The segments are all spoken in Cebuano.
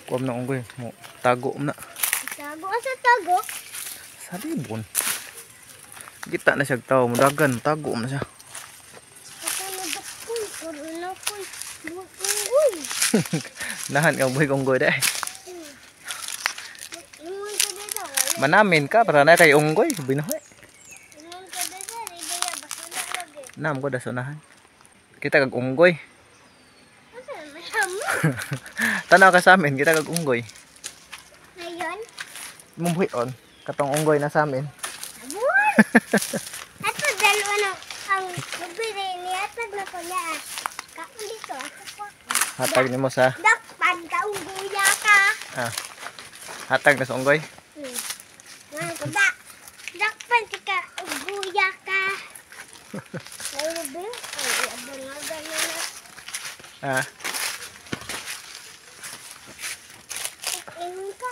Kuam na unggoy. Mo tago na. Tago asa tago? Sa libon. Kita na siya tao, mudagan, tago na siya. Asa na dakoy, karon na koy. Unggoy. Nahan ka buhi unggoy dai. Ingon ka dito. Wala. Manamin ka para na kay unggoy, binuhi. Ingon ka dito, ibaya basuna lagi. Nam ko dasunahan. Kita kag unggoy. Asa naman mo? Tanaw ka sa amin, kita kag unggoy. Ngayon? Mumbuhi on katong unggoy na sa amin. Abon! Ato dalawa na ang lubiri niatag na ko niya. Kaon dito. Ato po. Hatag nimo sa Dakpan ka unggoya ka. ah. Hatag na sa unggoy. Nga ko da. Dakpan si ka unggoya ka. Ay, lubi. Ay, abang nga ganyan na. Ah, Ingon ka.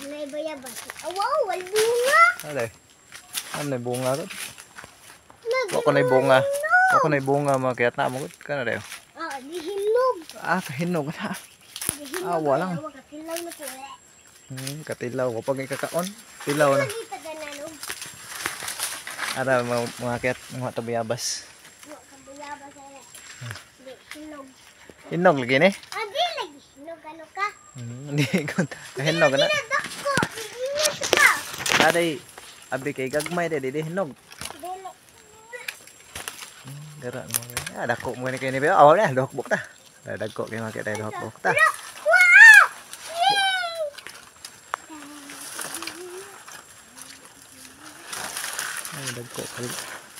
May bayabas. Awaw, wal bunga. Ale. Ano na bunga ron? Nag- Wa ko na bunga. Wa ko na bunga mga kayat na mo kana dayo. Ah, di hinog. Ah, kahinog na. Di hinog. Ah, walang. Awa, katilaw na po. Eh. Katilaw ko pag ikakaon. Tilaw na. Lagi taga-nanog. Ara mga kayat mga tabayabas. Wa ka bayabas ay. Di hinog. Hinog lagi ni. Ah, di lagi hinog ano ka? Hindi ko kahinog na. Dako, ingat ka. Aday abi kay gagmay day di hinog. Dili. Dara mo. Ah, dako mo ni kay ni ba? Oh, na duhok ta. Dagko kay mga kayat duhok ta. Wow! Yay! Ay, dagko kay.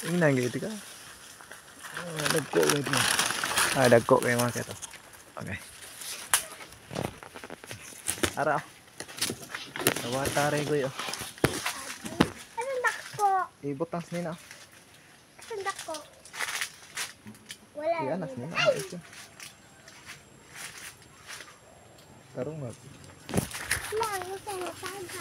Ingnan gyud ka. Ah, dagko kay. Ah, dagko kay mga kayat. Okay. Ara. Oh. Nawata rin ko yun. Anong dako? Ibutang nina. Anong dako? Wala. Iya, na nas dito. nina. Ay! Ito. Tarong nga. Wala, ang isa na taga.